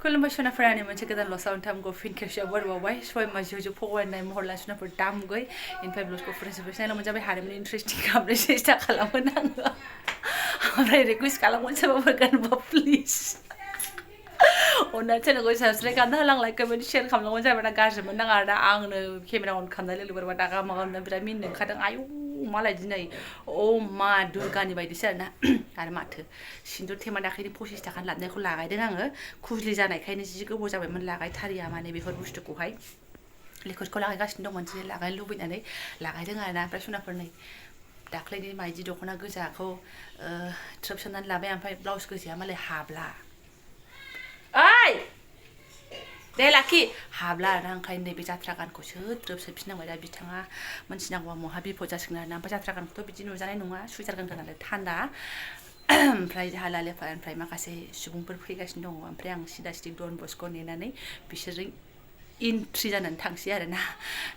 खुलुमबाय सनाफोरानि मोनसे गोदान लसाव थामगो फिन खेबसेयाव बरबावबाय सय माजियाव फगवायनाय महर लासुनाफोर दामगै इनफाय ब्लगखौ फरायजोब्बाय साइनाव मोनजाबाय हारिमुनि इन्ट्रेस्टिं खालामनो सेस्था खालामगोन आङो ओमफ्राय रिकुवेस्ट खालामगोन सोरबाफोर गानबा प्लिज अननानै चेनेलखौ साबस्क्राइब खालामना होलांलाय कमेन्ट शेयार खालामलांबानो जाबाय ना गाज्रि मोननाङा आरो ना आंनो केमेरा अन खालामनाय लोगो बोरैबा दागा मागा बिराद मिनिनो ओंखारदों आयौ मालाय दिनै अ मा दुर्गानि बायदिसो आरोना आरो माथो सिन्दुर थेमा दाख्लैनि 25 थाखानि लाबनायखौ लागायदों आङो खुजलि जानायखायनो जि गोबाव जाबायमोन लागायथारिया माने बेफोर बुस्थुखौहाय लिकुइडखौ लागायगासिनो दंमोन जि लागायनो लुबैनानै लागायदों आरोना ओमफ्राय सनाफोर नै दाख्लैनि माइदि दख'ना गोजाखौ थ्रोब सोनानै लाबाय ओमफ्राय ब्लाउस गोजाया मालाय हाबला ओइ दे लाखि हाबला आरोना ओंखायनो नैबे जात्रा गानखौसो द्रोब सोफिननांबाय दा बिथाङा मोनथिनांगौबा महा बिपद जासिगोन आरोना ओमफ्राय जात्रा गानखौथ' बिदि नुजानाय नङा सुइटार गानगोन नालाय थान्दा ओमफ्राय हाला लेफानिफ्राय माखासे सुबुंफोर फैगासिनो दङ ओमफ्राय आं सिदा सिदि डन बस्क' नेनानै बिसोरजों इन्ट्रि जानानै थांसै आरोना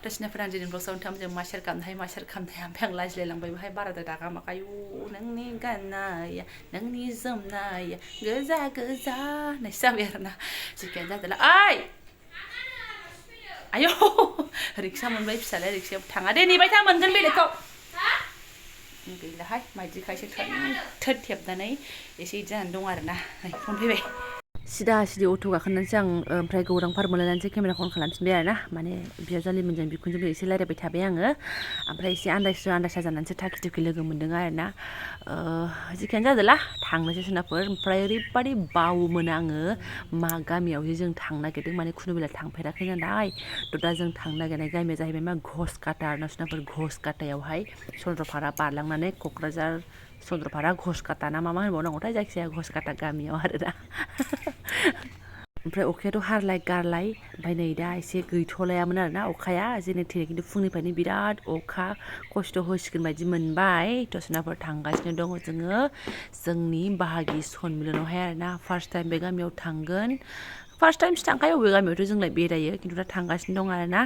दसिनाफोर आं दिनै ब्लगआवनो थामजों मा शेयार खालामनो हायो मा शेयार खालामनो हाया ओमफ्राय आं लाजिलायलांबाय बेहाय बाराद्राय दागा मागायो नोंनि गाननाया नोंनि जोमनाया गोजा गोजा होननायसो जाबाय आरोना जिखियानो जादोंला ओइ आयौ रिक्सा मोनबाय फिसालाया रिक्सायाव थाङा दे नेबाय था मोनगोन बेलेगखौ गैलाहाय माइदिखायसो थोद थेबनानै एसे इदि जानानै दं आरोना फन फैबाय सिदा सिदि अट' गाखोनानैसो आं ओमफ्राय गौरां पार्क मोनलायनानैसो केमेराखौ अन खालामफिनबाय आरोना माने बिजावजालिमोनजों बिखुनजोजों एसे रायलायबाय थाबाय आङो ओमफ्राय एसे आन्दायस्रा जानानैसो थाखि थुखि लोगो मोन्दों आरोना जिखियानो जादोंला थांनोसै सोनाफोर ओमफ्राय ओरैबादि बावोमोन आङो मा गामियाव जे जों थांनो नागिरदों माने खुनुबेला थांफेराखै नालाय थ' दा जों थांनो नागिरनाय गामिया जाहैबाय मा घसकाटा आरोना सोनाफोर घसकाटायावहाय चन्द्रपारा बारलांनानै क'क्राझार चन्द्रपारा घसकाटा ना मा होनबावनांगौथाय जायखिजाया घसकाटा गामियाव आरोना ओमफ्राय अखायाथ' हारलाय गारलाय ओमफ्राय नै दा एसे गैथ'लायामोन आरोना अखाया जेने थेने खिन्थु फुंनिफ्रायनो बिराद अखा खस्थ' होसिगोन बायदि मोनबाय थ' सोनाफोर थांगासिनो दङ जोङो जोंनि बाहागि सनमिलनावहाय आरोना फार्स्ट टाइम बे गामियाव थांगोन फार्स्ट टाइमसो थांखायो अबे गामियावथ' जोंलाय बेरायो खिन्थु दा थांगासिनो दं आरोना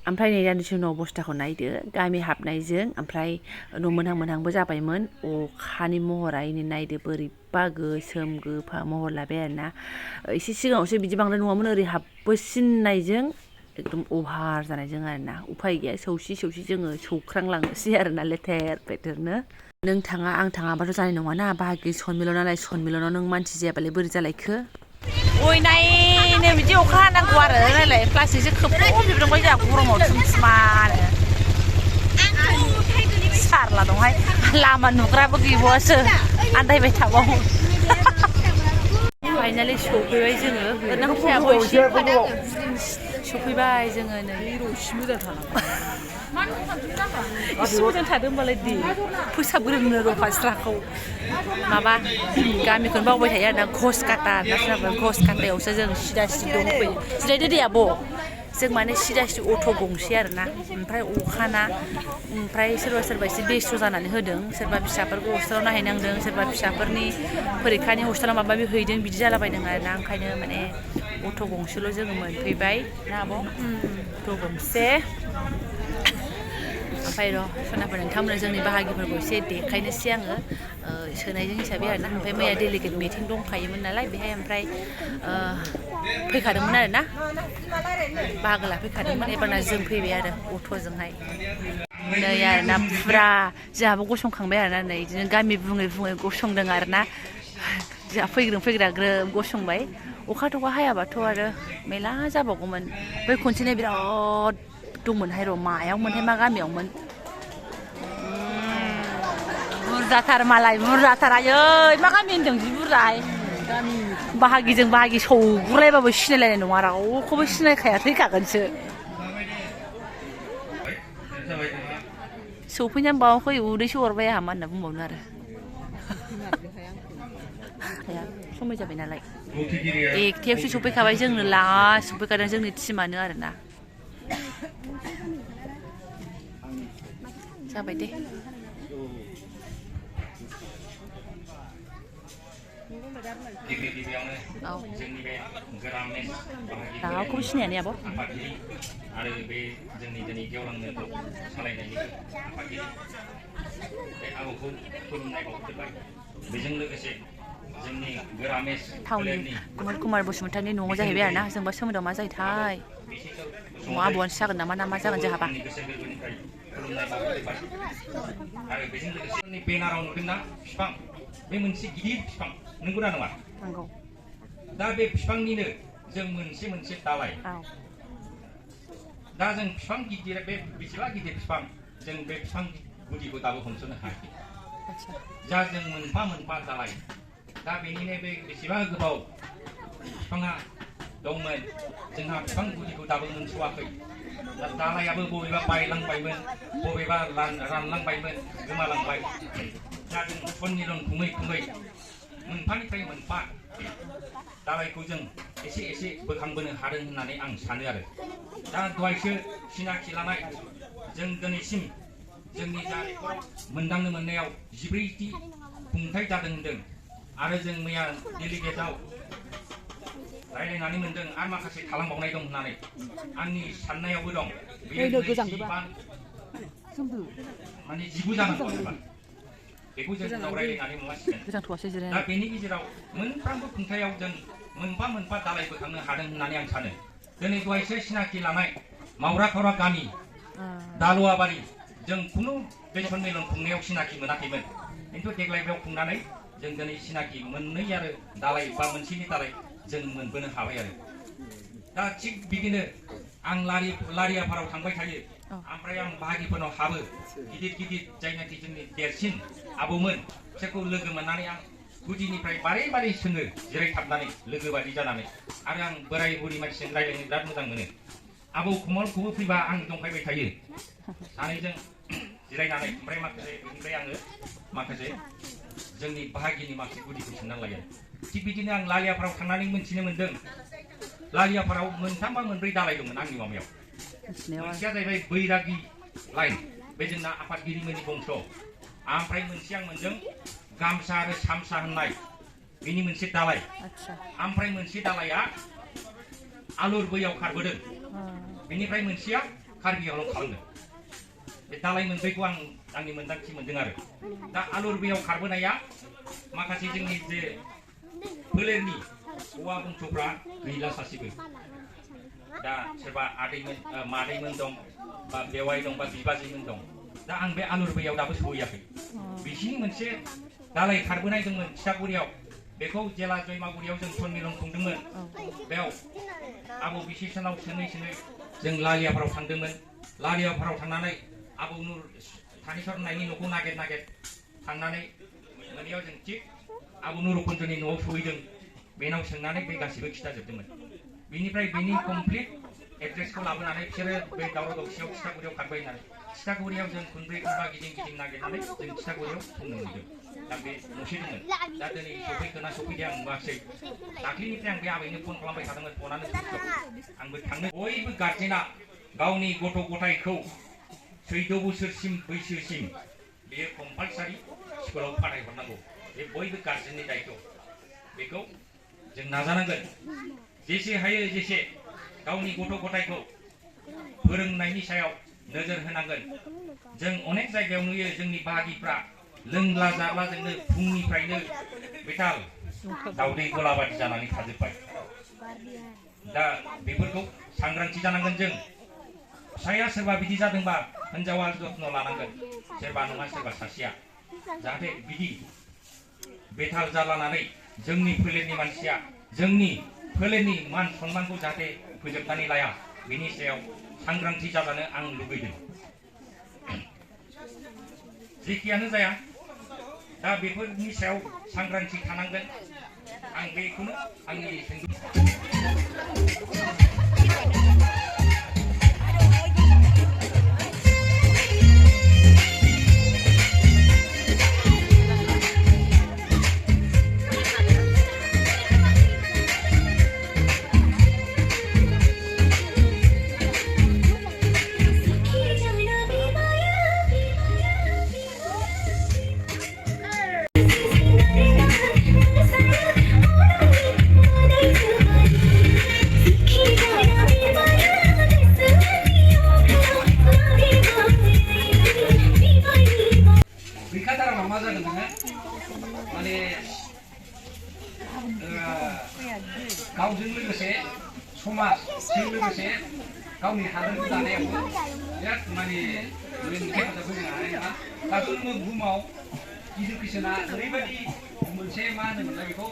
ओमफ्राय नै दान्दिसे उनाव अबस्थाखौ नायदो गामि हाबनायजों ओमफ्राय न' मोनहां मोनहांबो जाबायमोन अखानि महरा इनै नायदो बोरैबा गोसोम गोफा महर लाबाय आरोना एसे सिगाङावसो बिदि बांद्राय नङामोन ओरै हाबबोसिननायजों एकदम अभार जानायजों आरोना उफाय गैया सौसि जोङो सौख्रांलांनोसै आरोना लेथेर फेथेरनो नों थाङा आं थाङाबाथ' जानाय नङाना बाहागि सनमिलनाव नालाय सनमिलनाव नों मानसि जायाबालाय बोरै जालायखो ओइ नायनो बिदि अखा हानांगौ आरो नायलाय प्लास्टिकसो खोबफबजोबदोंबाय जोंहा गरमाव थुमथुमानो सारला दंहाय लामा नुग्राबो गैबावासो आन्दायबाय थाबावो फाइनालि सफैबाय जोङो ओरैनो सफैबाय जोङो नै एसे मोजां थादों होनबालाय दे फोसाबग्रोनो र' फास्राखौ माबा गामिखौनो बावबाय थायो आरोना घसकाटा घसकाटायावसो जों सिदा सिदि दंफैयो जिरायदो दे आब' जों माने सिदा सिदि अट' गंसे आरोना ओमफ्राय अखाना ओमफ्राय सोरबा एसे बेस्थ' जानानै होदों सोरबा फिसाफोरखौ हस्टेलाव नायहैनांदों सोरबा फिसाफोरनि फरिखानि हस्टेलाव माबा माबि हैदों बिदि जालाबायदों आरोना ओंखायनो माने अट' गंसेल' जोङो मोनफैबाय ना आब' अट' गंसे ओमफ्राय र' सनाफोर नोंथांमोननो जोंनि बाहागिफोरखौ एसे देखायनोसै आङो सोनायजों हिसाबै आरोना ओमफ्राय मैया डेलिगेट मिटिं दंखायोमोन नालाय बेहाय ओमफ्राय फैखादोंमोन आरोना बाहागो लाफैखादोंमोन एबारना जों फैबाय आरो अट'जोंहाय नै आरोना फुरा जोंहाबो गसंखांबाय आरोना नै बिदिनो गामि बुङै गसंदों आरोना जोंहा फैग्रा ग्रोब गसंबाय अखा थखा हायाबाथ' आरो मेला जाबावगौमोन बै खनसेनो बिराद दंमोनहाय र' मायावमोनहाय मा गामियावमोन बुरजाथार मालाय बुरजाथार आयै मा गामि होनदों जि बुरजाय बाहागिजों बाहागि सौग्रायबाबो सिनायलायनाय नङा रावखौबो सिनायखाया थैखागोनसो सौफैनानै बावाखै उदैसो अरबाय आंहा मा होनना बुंबावनो आरो समाय जाबाय नालाय एकथायावसो सफैखाबाय जोंनो लास्ट सफैखादों जोंनि टिमानो आरोना जाबाय दे रावखौबो सिनायानो आब' आरो बे जोंनि दिनै गेवलां मेलखौ सालायनायनि आफादगिरि बे आब'खौ खुलुमनाय बावहरबाय बेजों लोगोसे थावनि कुमार बसुमतारिनि न'आव जाहैबाय आरोना जोंबा सोमोन्दोआव मा जायोथाय न'आ आबौआनो जागोन नामा ना मा जागोन जोंहाबा बेनाराव नुदोंना बिफां बे मोनसे गिदिर बिफां नंगौना नङा नंगौ दा बे बिफांनिनो जों मोनसे मोनसे दालाय दा जों बिफां गिदिर बे बेसेबा गिदिर बिफां जों बे बिफां गुदिखौ दाबो हमस'नो हायाखै जा जों मोनफा मोनफा दालाय दा बेनिनो बे बेसेबा गोबाव बिफाङा दंमोन जोंहा बिफां गुदिखौ दाबो मोनस'वाखै दा दालायाबो बबेबा बायलांबायमोन बबेबा रानलांबायमोन गोमालांबाय दा जों सन्निलन खुङै खुङै मोनफानिफ्राय मोनफा दालायखौ जों एसे एसे बोखांबोनो हादों होननानै आं सानो आरो दा दहायसो सिनाखि लानाय जों दिनैसिम जोंनि जा मोनदांनो मोननायाव 14टी खुंथाय जादों होनदों आरो जों मैया डेलिगेटआव रायलायनानै मोनदों आरो माखासे थालांबावनाय दं होननानै आंनि साननायावबो दं बेयो माने 19 जानांगौ बेखौ जों उनाव रायलायनानै मोनलांसिगोन दा बेनि गेजेराव मोनफ्रोमबो खुंथायाव जों मोनफा मोनफा दालाय बोखांनो हादों होननानै आं सानो दिनै दहायसो सिनाखि लानाय मावराखरा गामि दालुवाबारि जों खुनु बे सन्मेलन खुंनायाव सिनाखि मोनाखैमोन खिन्थु देग्लाय बेयाव खुंनानै जों दिनै सिनाखि मोननै आरो दालाय बा मोनसेनि दालाय जों मोनबोनो हाबाय आरो दा थिग बिदिनो आं लारियाफाराव थांबाय थायो ओमफ्राय आं बाहागिफोरनाव हाबो गिदिर गिदिर जायनाखि जोंनि देरसिन आबौमोन बिसोरखौ लोगो मोननानै आं गुदिनिफ्राय बारे बारे सोङो जिरायथाबनानै लोगो बादि जानानै आरो आं बोराय बुरि मानसिजों रायलायनो बिराद मोजां मोनो आबौ कमलखौबो फैबा आं दंफायबाय थायो सानैजों जिरायनानै ओमफ्राय बेनिफ्राय आङो माखासे जोंनि बाहागिनि माखासे गुदिखौ सोंनानै लायो थिग बिदिनो आं लालियाफाराव थांनानै मोनथिनो मोनदों लालियाफाराव मोनथाम बा मोनब्रै दालाय दंमोन आंनि माबायाव मोनसेया जाहैबाय बैरागि लाइन बे जोंना आफादगिरिमोननि बंस ओमफ्राय मोनसे आं मोनदों गामसा आरो सामसा होननाय बेनि मोनसे दालाय ओमफ्राय मोनसे दालाया आलुर बैयाव खारबोदों बेनिफ्राय मोनसेया कार्बिआंलं खालामदों बे दालाय मोनब्रैखौ आं आंनि मोनदांथि मोनदों आरो दा आलुर बैयाव खारबोनाया माखासे जोंनि जे फोलेरनि हौवा बंसफ्रा गैला सासेबो दा सोरबा आदैमोन मादैमोन दं बा बेवाइ दं बा बिबाजैमोन दं दा आं बे आलुर बैयाव दाबो सहैयाखै बिसिनि मोनसे दालाय खारबोनाय दंमोन थिथागुरियाव बेखौ जेला जयमागुरियाव जों सन्मेलन खुंदोंमोन बेयाव आबौ बिसेसनाव सोङै सोङै जों लालियाफाराव थांदोंमोन लालियाफाराव थांनानै आबौ नुर थानेश्वर होननायनि न'खौ नागिर नागिर थांनानै मोनैयाव जों थिग आबौ नुरकुन्जनि न'आव सहैदों बेनाव सोंनानै बे गासिबो खिथाजोबदोंमोन बेनिफ्राय बेनि कमप्लिट एड्रेसखौ लाबोनानै बिसोरो बे दावराव दावसियाव थिथागुरियाव खारबाय होननानै थिथागुरियाव जों खनब्रै खनबा गिदिं गिदिं नागिरनानै जों थिथागुरियाव संनो मोनदों दा बे न'से दंमोन दा दिनै सफैखोना सफैदों आं नुवाखै दाख्लिनिफ्राय आं बे आबैनो फन खालामबाय थादोंमोन फनानो आंबो थांनो बयबो गार्जेना गावनि गथ' गथायखौ 14 बोसोरसिम बैसोसिम बेयो कम्पालसारि स्कुलाव फाथायहरनांगौ बे बयबो गार्जेननि दायित्व बेखौ जों नाजानांगोन जेसे हायो जेसे गावनि गथ' गथायखौ फोरोंनायनि सायाव नोजोर होनांगोन जों अनेक जायगायाव नुयो जोंनि बाहागिफ्रा लोंला जाब्ला जोंनो फुंनिफ्रायनो बेताल दावदै गलाबादि जानानै थाजोब्बाय दा बेफोरखौ सांग्रांथि जानांगोन जों फिसाया सोरबा बिदि जादोंबा हिनजावा जत्न लानांगोन सोरबा नङा सोरबा सासेया जाहाथे बिदि बेताल जालानानै जोंनि फोलेरनि मानसिया जोंनि फोलेरनि मान सन्मानखौ जाहाथे फोजोबनानै लाया बेनि सायाव सांग्रांथि जाजानो आं लुबैदों जेखियानो जाया दा बेफोरनि सायाव सांग्रांथि थानांगोन आं बेखौनो आंनि समाजजों लोगोसे गावनि हादोरखौ दानायावबो बिराद माने हेफाजाब होनो हानाय नङा दा जोङो बुहुमाव इडुकेसना ओरैबायदि मोनसे मा होनोमोनलाय बेखौ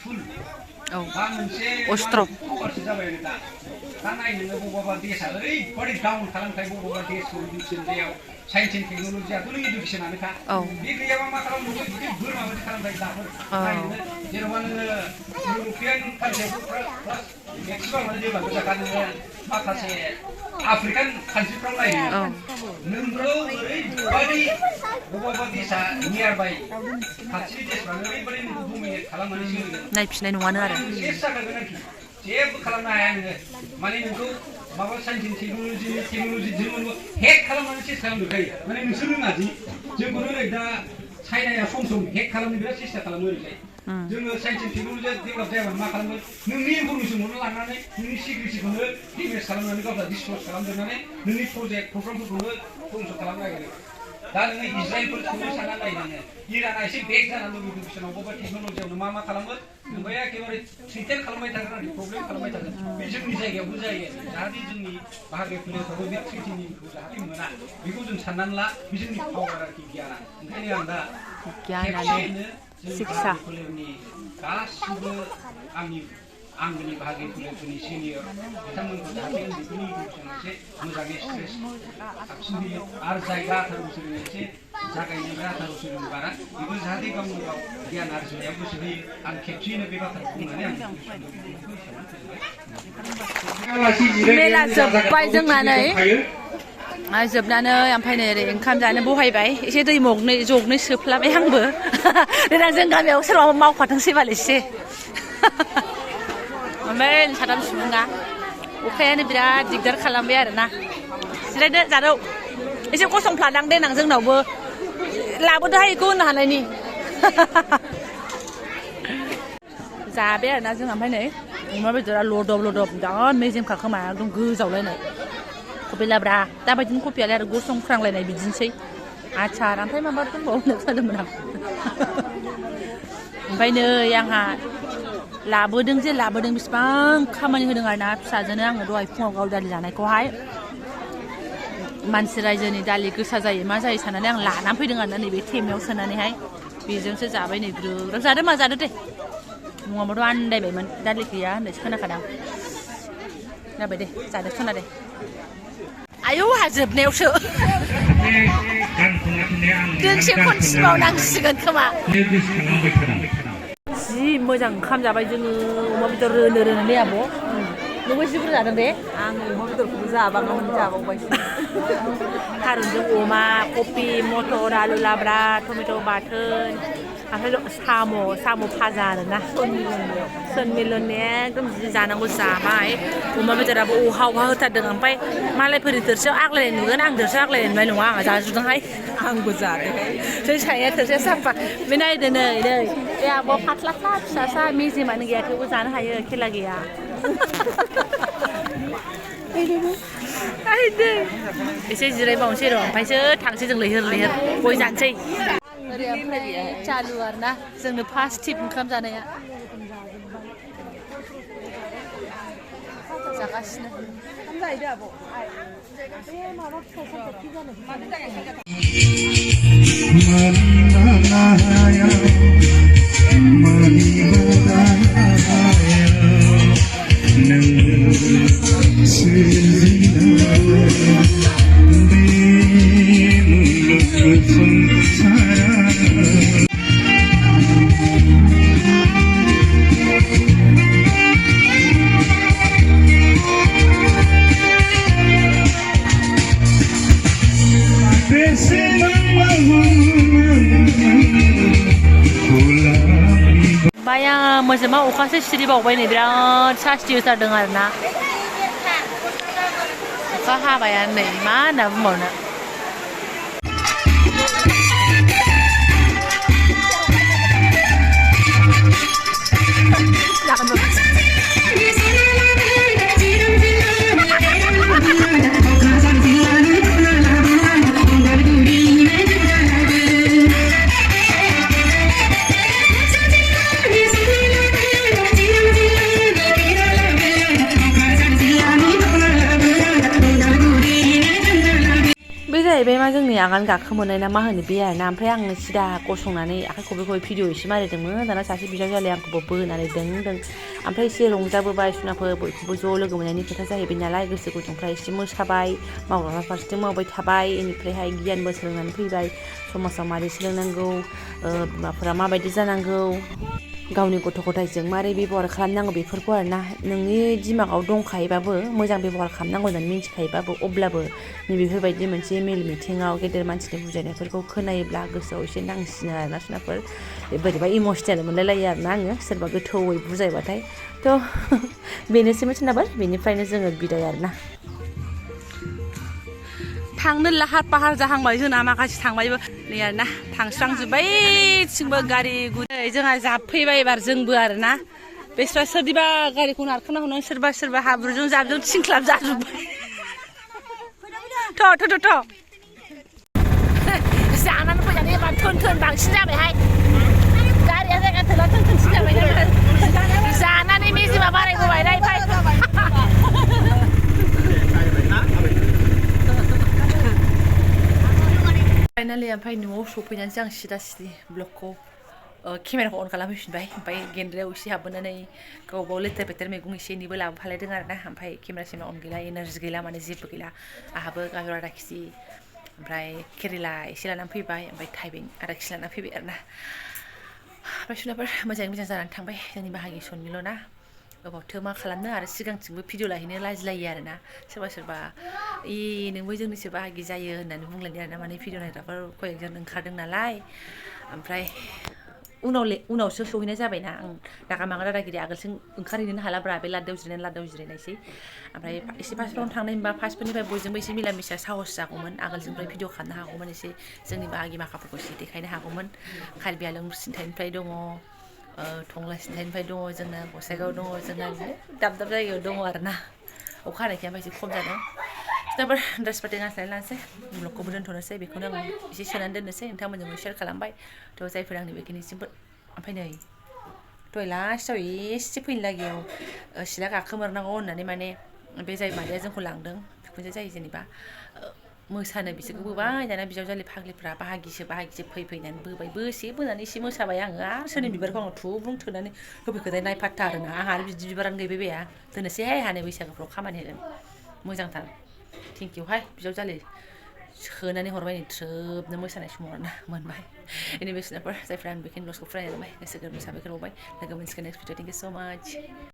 टुल बा मोनसे अस्त्र जाबाय आरो दा नाय नोङो बबेबा देशा ओरैबायदि डाउन खालामखायो बबेबा देशखौ इडुकेसनआव साइन्स एन्ड टेक्न'लजियाथ' नों इडुकेसनानोखा बे गैयाबा मा खालामनो बिदि बोरमा बायदि खालामखायो दाफोर नाय नोङो जेन'बा नोङो इउर'पियान कान्ट्रियावबो मेक्सिमामानो डेभेलप जाखा नोङो माखासे आफ्रिकान कान्ट्रिफ्राव नायनो नोंबो ओरैबायदि बबेबा देशा नियार बाय खाथिनि देशफ्रानो ओरैबायदि डमिनेट खालामनानै सोलिगोन नायफिननाय नङानो आरो सेस जाखागोन आरोखि जेबो खालामनो हाया नोङो माने नोंखौ माबा साइन्स एन्ड टेक्न'लजिजों नोंखौ हेक खालामनानै सेस खालामजोबखायो माने नोंसोर रोङा जि जोंखौनो ओरै दा चाइनाया सम सम हेक खालामनो बिराद सेस्था खालामो ओरैजाय जोङो साइन्स एन्ड टेक्न'लजिया डेभेलप जायाबा मा खालामगोन नोंनि इनफरमेसनखौनो लानानै नोंनि सिक्रेसिखौनो डेमेज खालामनानै गावस्रा डिसक्ल'ज खालामजोबनानै नोंनि प्रजेक्ट प्रग्रामफोरखौनो धंस' खालामनो नागिरो दा नोङो इजराइलफोरखौनो सानना नाय नोङो इराना एसे बेक जानानै दं इडुकेसनाव बबेबा टेक्न'लजियावनो मा खालामो नोंबो एखेबारे थ्रेटेन खालामबाय थागोन आरो प्रब्लेम खालामबाय थागोन बे जोंनि जायगायावबो जायो जाहाथे जोंनि बाहागो फोलेरफ्राबो बे ट्रिटिनिखौ जाहाथे मोना बेखौ जों साननानै ला बे जोंनि पावार आरोखि गियाना ओंखायनो आं दा खेबसेयैनो जोंनि बाहागो फोलेरनि गासिबो आंनि बाहागो फोलेरफोरनि सिनियर बिथांमोनखौ जाहाथे उन्दैफोरनि इडुकेसन एसे मोजाङै स्ट्रेस साबसिन होयो आरो जायगा 18 बोसोरनि एसे जागायनायफ्रा 18 बोसोरनि बारा बेबो जाहाथे गावनो गाव गियान आरजिनायाव गोसो होयो आं खेबसेयैनो बे बाथ्राखौ बुंनानै आं मेला जोब्बाय जोंनानै जोबनानै ओमफ्राय नै ओरै ओंखाम जानो बहायबाय एसे दै जगनै सोफ्लाबाय आंबो देनां जों गामियाव सोरबा मावफाथोंसै बाल एसे ओमफ्राय साथाम सुबुङा अखायानो बिराद दिगदार खालामबाय आरोना जिरायदो जादौ एसे गसंफ्लादां देनां जोंनावबो लाबोदोहाय बेखौ होनो हानायनि जाबाय आरोना जों ओमफ्राय नै अमा बेदरा लदब बिराद मेजेमखा खोमा एकदम गोजावलायनाय कफि लाब्रा दाबायदिनो कफियालाय आरो गसंख्रांलायनाय बिदिनोसै आचार ओमफ्राय माबा दंबावो होनना सानदोंमोन आं ओमफ्राय नै आंहा लाबोदों बेसिबां खामानि होदों आरोना फिसाजोनो आङो दहाय फुङाव गाव दालि जानायखौहाय मानसि रायजोनि दालि गोसा जायो मा जायो साननानै आं लानानै फैदों आरोना नैबे थेमायाव सोनानैहाय बेजोंसो जाबाय नै ग्रोब जादो मा जादो दे नङाबाथ' आन्दायबायमोन दालि गैया होननायसो खोनाखादां जाबाय दे जादो सना दे आयौ आहा जोबनायावसो दोंसे खनसिबावनांसिगोन खोमा जि मोजां ओंखाम जाबाय जोङो अमा बेदर रोनो ने आब' नोंबो जि बुरजा जादों दे आं अमा बेदरखौबो जाबावबायसो थारुनजों अमा कफि मटर आलु लाब्रा टमेट' बाथोन ओमफ्राय साम' भाजा आरोना सनमिलन एकदम जि जानांगौ जाबाय अमा बेदराबो अहा होथारदों ओमफ्राय मालायफोरनि थोरसियाव आग्लायनाय नुगोन आं थोरसियाव आग्लायनाय नुनाय नङा आंहा जाजुदोंहाय आंबो जादोंहाय जों सानैया थोरसिया साफा बे नायदो नै बे आब' फाथ्लाफ्ला फिसा मेजेमानो गैया थेवबो जानो हायो खेला गैया एसे जिरायबावनोसै र' ओमफ्रायसो थांसै जों लैहोर गय जानोसै ओमफ्राय चालु आरोना जोंनो फार्स्ट टिप ओंखाम जानाया जागासिनो बाया मोजोमा अखासो सिरिबावबाय नै बिराद सास्थि होथारदों आरोना अखा हाबायानो नै मा होनना बुंबावनो जाहैबाय मा जोंनि आगान गाखोमोननाय ना मा होनो बे आरोना ओमफ्राय आङो सिदा गसंनानै आखाइ खबै खबै भिडिअ एसे मारिदोंमोन दाना सासे बिजावजालि आंखौबो बोनानै दों ओमफ्राय एसे रंजाबोबाय सुनाफोर बयखौबो ज' लोगो मोननायनि खोथा जाहैबाय नालाय गोसो गुदुंफ्रा एसे मोसाबाय मावग्राफ्रा फारसेथिं मावबाय थाबाय बेनिफ्रायहाय गियानबो सोलोंनानै फैबाय समाजाव मारै सोलोंनांगौ बिमाफोरा माबायदि जानांगौ गावनि गथ' गथायजों मारै बेब'हार खालामनांगौ बेफोरखौ आरोना नोंनि दिमागाव दंखायोबाबो मोजां बेब'हार खालामनांगौ होननानै मिन्थिखायोबाबो अब्लाबो नैबेफोरबायदि मोनसे मेल मिथिङाव गेदेर मानसिनि बुजायनायफोरखौ खोनायोब्ला गोसोआव एसे नांसिनो आरोना सोरनाफोर बोरैबा इमसनेल मोनलायलायो आरोना आङो सोरबा गोथौयै बुजायबाथाय थ' बेनोसैमोन सोरनाबा बेनिफ्रायनो जोङो बिदाय आरोना थांनो लाहार फाहार जाहांबाय जोंना माखासे थांबायबो नै आरोना थांस्रांजोब्बायथिंबो गारि गुदै जोंहा जाफैबाय एबार जोंबो आरोना बेस्रा सोरनिबा गारिखौ नारखोना हरनानै सोरबा हाब्रुजों जाबजों थिंख्लाब जाजोब्बाय थ' जानानै फैनानै एबार थोन बांसिन जाबायहाय गारिया जायगा थोला थोनसिन जाबाय जानानै मेजेमा बारायबोबाय नायफाय फाइनालि ओमफ्राय न'आव सफैनानैसो आं सिदा सिदि ब्लगखौ केमेराखौ अन खालामफैफिनबाय ओमफ्राय गेन्द्रायाव एसे हाबबोनानै गावबाव लेथेर फेथेर मैगं एसे एनैबो लाबोफालायदों आरोना ओमफ्राय केमेरा अन गैला एनार्जि गैला माने जेबो गैला आहाबो गाजर आदा केजि ओमफ्राय केरेला एसे लानानै फैबाय ओमफ्राय थाइबें आदा केजि लानानै फैबाय आरोना ओमफ्राय सुनाफोर मोजाङै मोजां जानानै थांबाय जोंनि बाहागि सननिल' ना गोबावथो मा खालामनो आरो सिगांथिंबो भिडिअ लाहैनो लाजिलायो आरोना सोरबा नोंबो जोंनिसो बाहागि जायो होननानै बुंलायदों आरोना माने भिडिअ नायग्राफोर कयेकजन ओंखारदों नालाय ओमफ्राय उनावसो सहैनाय जाबायना आं दागा दागिरि आगोलसो ओंखारहैनो हालाब्रा बे लाद्दायाव जिरायनायसै ओमफ्राय एसे फार्स्टफ्रावनो थांनाय मोनबा फार्स्टफोरनिफ्राय बयजोंबो एसे मिला मिसा साहस जागौमोन आगोलजोंफ्राय भिडिअ खालामनो हागौमोन एसे जोंनि बाहागि माखाफोरखौ एसे देखायनो हागौमोन कार्बि आलं सिन्थायनिफ्राय दङ टंला सिन्थायनिफ्राय दङ जोंना गसाइगाव दङ जोंना दाब जायगायाव दङ आरोना अखा हानायखाय ओमफ्राय एसे खम जादों दाबोर ड्रेस पार्टि गानस्लायना लानोसै ब्लगखौबो दोनथ'नोसै बेखौनो आं एसे सोनानै दोननोसै नोंथांमोनजोंबो शेयार खालामबाय थ' जायफोर आंनि बेखिनिसिमबो ओमफ्राय नै दहाय लास्टआव एसे फैनो लागियाव सिला गाखोमोरनांगौ होननानै माने बे जाय मादैया जोंखौ लांदों बिखुनजो जायो जेनेबा मोसानो बिसोरखौ बोबाय दाना बिजावजालि फाग्लिफ्रा बाहागिसो बोबाय बोनानै एसे मोसाबाय आङो आरो सोरनि बिबारखौ आङो थुब्रुं थोनानै होफैखोथाय नायफात्ता आरोना आंहा आरो बिदि बिबारानो गैबाय बाया दोननोसैहाय हानो बैसागोफ्राव खामानि होगोन मोजांथार थेंकिउहाय बिजावजालि सोनानै हरबाय नै थ्रोबनो मोसानाय समाव आरोना मोनबाय बेनि बेसनाफोर जायफ्रा आं बेखिनि लसखौ फरायनाय गोसो गोरबो साबायखर बावबाय लोगो मोनसिगोन नेक्स्ट भिडिअ थेंक इउ स' माच